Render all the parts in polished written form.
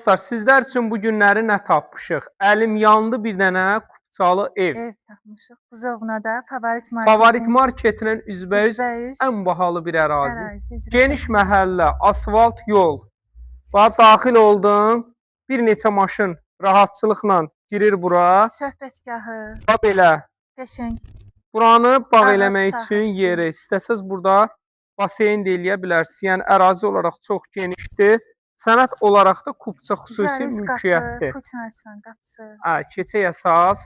Dostlar, sizlər üçün bu günləri nə tapmışıq? Əlim yandı bir dənə kupçalı ev. Ev tapmışıq. Buzovnada Favorit marketin Favorit marketinin üzbəüz üzbəüz ən bahalı bir ərazi. ərazisi üzrə Geniş çəkilib. məhəllə, asfalt yol. Bax, daxil oldun, bir neçə maşın rahatçılıqla girir bura. Söhbətgahı, Bax belə. qəşəng Buranı bağ Ağac eləmək üçün sahəsi. yeri. İstəsəz burada baseyn də eləyə bilərsiniz. Yəni ərazi olaraq çox genişdir. Sənəd olaraq da kupça xüsusi jalüz qapı, mülkiyyətdir. pultla açılan qapısı. Hə, keçək əsas.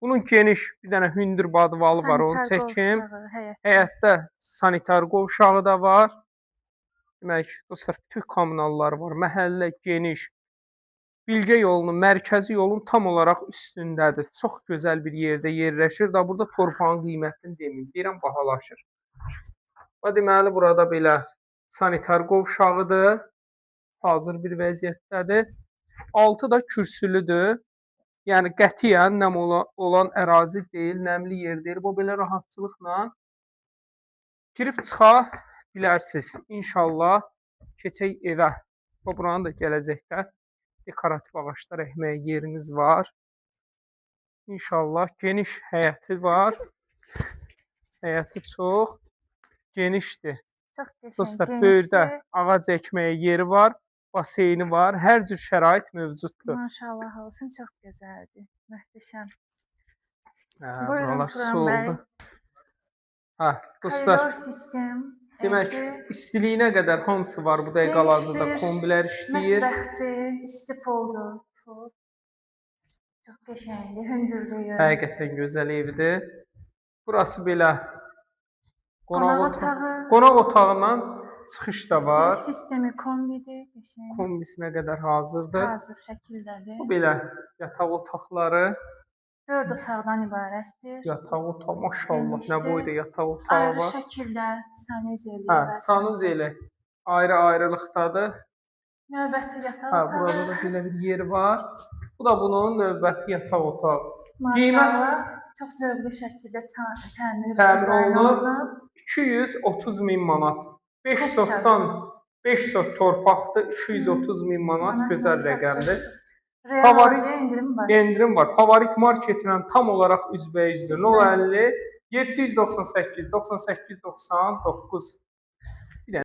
Bunun geniş bir dənə hündür badvalı var, onu Sanitar çəkim. qovşağı həyətdə. Həyətdə sanitar qovşağı da var. Demək, dostlar, bütün kommunallar var. Məhəllə geniş. Bilgə yolunun, mərkəzi yolun tam olaraq üstündədir. Çox gözəl bir yerdə yerləşir. Da burada torpağın qiymətini deməyim. Deyirəm bahalaşır. Və deməli burada belə sanitar qovşağıdır. Hazır bir vəziyyətdədir. Altı da kürsülüdür. Yəni qətiyyən nəm olan ərazi deyil, nəmli yer deyil. Bu belə rahatçılıqla girib çıxa bilərsiniz. İnşallah keçək evə. Bu buranın da gələcəkdə dekorativ ağaclar əkməyə yeriniz var. İnşallah geniş həyəti var. Həyəti çox genişdir. Çox qəşəng, Dostlar, böyürdə genişdir. ağac əkməyə yeri var, baseyni var, hər cür şərait mövcuddur. Maşallah olsun, çox gözəldir. Möhtəşəm. Hə, Buyurun buralar Turan su bəy. oldu. Hə, dostlar, Koridor sistem, demək, evdir. istiliyinə qədər hamısı var bu dəqiqə Geniş hal-hazırda bir kombilər işləyir. Mətbəxdir, isti poldur. Full. Çox qəşəngdir, hündürlüyü. Həqiqətən gözəl evdir. Burası belə qonaq Qonaq otağı. otağı. Qonaq otağından çıxış da var. İstilik sistemi kombidir, qəşəng. Kombisinə qədər hazırdır. Hazır şəkildədir. Bu belə yataq otaqları. 4 otaqdan ibarətdir. Yataq otağı maşallah nə Genişdir. boyda yataq otağı Ayrı var. şəkildə sanuzeli Hə, və sanuzeli ayrı-ayrılıqdadır. Növbəti yataq Hə, otağı. burada da belə bir yer var. Bu da bunun növbəti yataq otağı. Qiymət Maşallah, çox zövqlü şəkildə təmir təmir dizayn olunub. olunub. 230 min manat. 5 Kupçadır. sotdan 5 sot torpaqdır. 230 min manat Manatla gözəl satışa rəqəmdir. çıxıb. Real Favorit alıcıya endirim var. endirim var. Favorit marketlə tam olaraq üzbəyüzdür. Üzbəüz. 050 798 98 99.